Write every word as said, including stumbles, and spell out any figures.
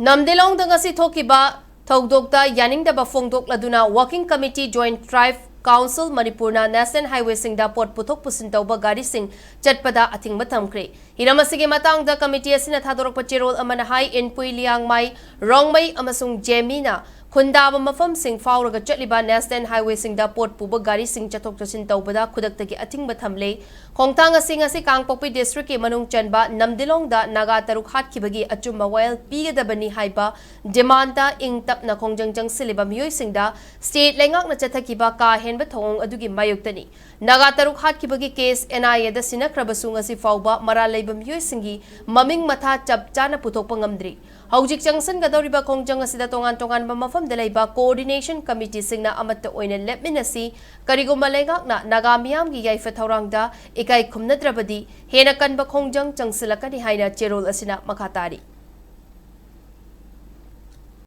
ꯅꯝꯗꯤꯂꯣꯡꯗ ꯉꯁꯤ ꯊꯣꯛꯈꯤꯕ ꯊꯧꯗꯣꯛꯇ ꯌꯥꯅꯤꯡꯗꯕ ꯐꯣꯡꯗꯣꯛꯂꯗꯨꯅ Working Committee Joint Tribe Council ꯃꯅꯤꯄꯨꯔꯅ National Highwayꯁꯤꯡꯗ ꯄꯣꯠ ꯄꯨꯊꯣꯛ ꯄꯨꯁꯤꯟ ꯇꯧꯕ ꯒꯥꯔꯤꯁꯤꯡ ꯆꯠꯄꯗ ꯑꯊꯤꯡꯕ ꯊꯝꯈ꯭ꯔꯦ꯫ ꯍꯤꯔꯝ ꯑꯁꯤꯒꯤ ꯃꯇꯥꯡꯗ committee ꯑꯁꯤꯅ ꯊꯥꯗꯣꯔꯛꯄ ꯆꯦꯔꯣꯜ ꯑꯃꯅ ꯍꯥꯏ, ꯏꯟꯄꯨꯏ, ꯂꯤꯌꯥꯡꯃꯥꯏ, ꯔꯣꯡꯃꯩ ꯑꯃꯁꯨꯡ ꯖꯦꯃꯤꯅ ꯈꯨꯟꯗꯥꯕ ꯃꯐꯝꯁꯤꯡ ꯐꯥꯎꯔꯒ ꯆꯠꯂꯤꯕ National Highwayꯁꯤꯡꯗ ꯄꯣꯠ ꯄꯨꯕ ꯒꯥꯔꯤꯁꯤꯡ ꯆꯠꯊꯣꯛ ꯆꯠꯁꯤꯟ ꯇꯧꯕꯗ ꯈꯨꯗꯛꯇꯒꯤ ꯑꯊꯤꯡꯕ ꯊꯝꯂꯦ꯫ ꯈꯣꯡꯊꯥꯡ ꯑꯁꯤ ꯉꯁꯤ ꯀꯥꯡꯄꯣꯛꯄꯤ districtꯀꯤ ꯃꯅꯨꯡ ꯆꯟꯕ ꯅꯝꯗꯤꯂꯣꯡꯗ ꯅꯥꯒꯥ ꯇꯔꯨꯛ ꯍꯥꯠꯈꯤꯕꯒꯤ ꯑꯆꯨꯝꯕ ꯋꯥꯌꯦꯜ ꯄꯤꯒꯗꯕꯅꯤ ꯍꯥꯏꯕ demandꯇ ꯏꯪ ꯇꯞꯅ ꯈꯣꯡꯖꯪ ꯆꯪꯁꯤꯜꯂꯤꯕ ꯃꯤꯑꯣꯏꯁꯤꯡꯗ state ꯂꯩꯉꯥꯛꯅ ꯆꯠꯊꯈꯤꯕ ꯀꯥ ꯍꯦꯟꯕ ꯊꯧꯑꯣꯡ ꯑꯗꯨꯒꯤ ꯃꯥꯌꯣꯛꯇꯅꯤ꯫ ꯅꯥꯒꯥ ꯇꯔꯨꯛ ꯍꯥꯠꯈꯤꯕꯒꯤ case NIAꯗ ꯁꯤꯟꯅꯈ꯭ꯔꯕꯁꯨ ꯉꯁꯤ ꯐꯥꯎꯕ ꯃꯔꯥꯜ ꯂꯩꯕ ꯃꯤꯑꯣꯏꯁꯤꯡꯒꯤ ꯃꯃꯤꯡ ꯃꯊꯥ ꯆꯞ ꯆꯥꯅ ꯄꯨꯊꯣꯛꯄ ꯉꯝꯗ꯭ꯔꯤ꯫ ꯍꯧꯖꯤꯛ ꯆꯪꯁꯤꯟꯒꯗꯧꯔꯤꯕ ꯈꯣꯡꯖꯪ ꯑꯁꯤꯗ ꯇꯣꯉꯥꯟ ꯇꯣꯉꯥꯟꯕ ꯃꯐꯝꯗ ꯂꯩꯕ coordination committeeꯁꯤꯡꯅ ꯑꯃꯠꯇ ꯑꯣꯏꯅ ꯂꯦꯞꯃꯤꯟꯅꯁꯤ꯫ ꯀꯔꯤꯒꯨꯝꯕ ꯂꯩꯉꯥꯛꯅ ꯅꯥꯒꯥ ꯃꯤꯌꯥꯝꯒꯤ ꯌꯥꯏꯐ ꯊꯧꯔꯥꯡꯗ ꯏꯀꯥꯏ ꯈꯨꯝꯅꯗ꯭ꯔꯕꯗꯤ ꯍꯦꯟꯅ ꯀꯟꯕ ꯈꯣꯡꯖꯪ ꯆꯪꯁꯤꯜꯂꯛꯀꯅꯤ ꯍꯥꯏꯅ ꯆꯦꯔꯣꯜ ꯑꯁꯤꯅ ꯃꯈꯥ ꯇꯥꯔꯤ꯫